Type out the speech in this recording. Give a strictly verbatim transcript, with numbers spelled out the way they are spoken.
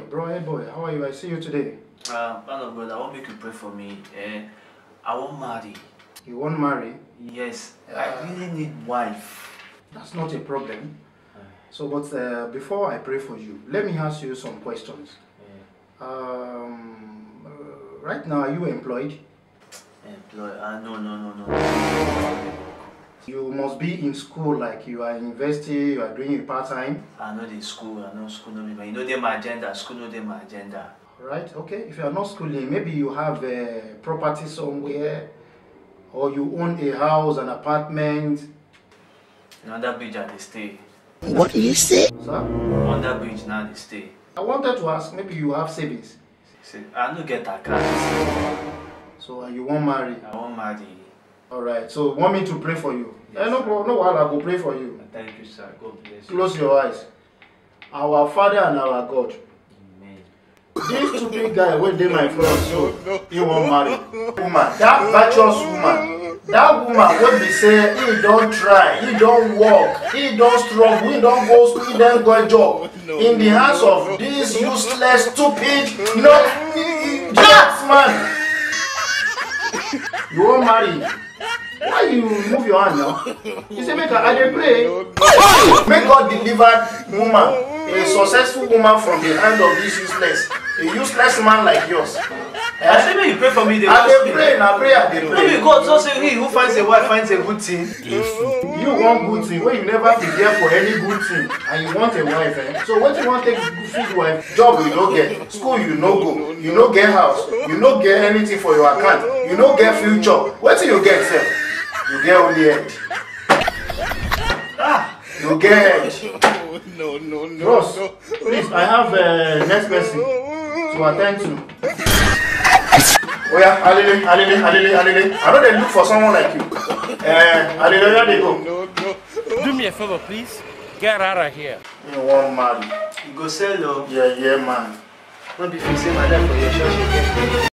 Bro, hey boy, how are you? I see you today. Uh, man of God, I want make you pray for me. Eh, I wan marry. You wan marry? Yes, I really need wife. That's not a problem. So, but uh, before I pray for you, let me ask you some questions. Um, uh, right now, are you employed? Employ? Ah, no, no, no, no. You must be in school, like you are in university, you are doing it part time. I no dey school. I no school no be my. You know dey my agenda. School no dey my agenda. Right? Okay. If you are not schooling, maybe you have a property somewhere, or you own a house, an apartment. Na under bridge I dey stay. What do you say? Sir? Under bridge now I dey stay. I wanted to ask, maybe you have savings. See, I no get account. So uh, you wan marry? I wan marry. All right. So want me to pray for you? Eh, no, pro- no wahala, I go pray for you. Thank you, sir. God bless you. Close your eyes. Our Father and our God, Amen. this stupid guy wey dey my front so, he wan marry woman. That virtuous woman, that woman wey be say he don try, he don work, he don struggle, he don go school, he don go job in the hands of this useless, stupid, not idiot man. You wan marry? Why you move your hand now? You say make I, I dey pray. Make God deliver woman, a successful woman from the hand of this useless, a useless man like yours. I say make you pray for me. Dey I ask dey me. Pray na prayer I dey No pray. Be God so say he who finds a wife finds a good thing. You want good thing when you never prepare for any good thing and you want a wife, eh? So wetin you wan take feed wife? Job you no get, school you no go, you no get house, you no get anything for your account, you no get future. Wetin you get sef? You get only head. Ah, you get head. No, no, no. Bros, please, I have uh, next person to attend to. Oya, alele, alele, alele, alele. I no dey look for someone like you. Eh, alele, where dey go? No, no. Do me a favor, please. Get out of here. You wan marry? You go sell o. Yeah, yeah, man. No be for say my life for your church again.